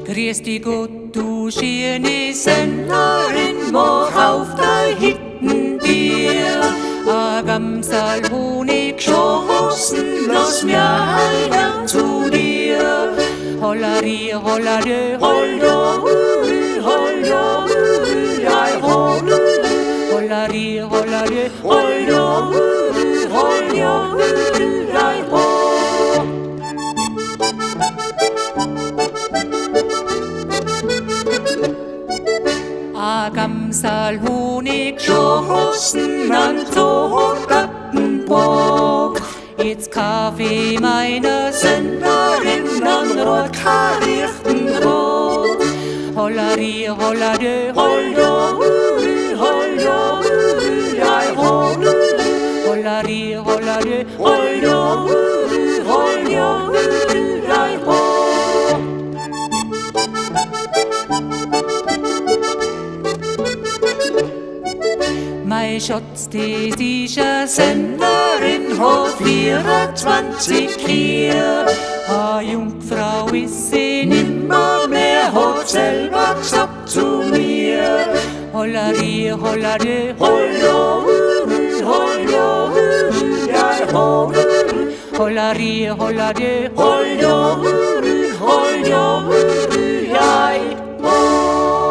Grüß dich Gott, du schöne Sennerin, mach auf dei Hittenbier. A Gamsal Honig schossen, lass mir einer zu dir. Hollari, hollari, hollo, hollo, jai, hollo. Hollari, hollari, hollo, hollo, jai, ho. A Gamsal Honig schossen an Totenburg. Jetzt Kaffee meiner Senderin an rotkarierten Rot. Hollari, hollari, hollo, hollo, jai, hollo. Hollari, hollari, hollo, hollo, jai, ho. Mei Schatz, das ist a Senderin, hat 24 Kühe. A Jungfrau ist sie nimmer mehr, hat selber gesagt zu mir. Hollari, hollari, hollo, hollo, jai, ho. Hollari, hollari, hollo, hollo, jai, ho.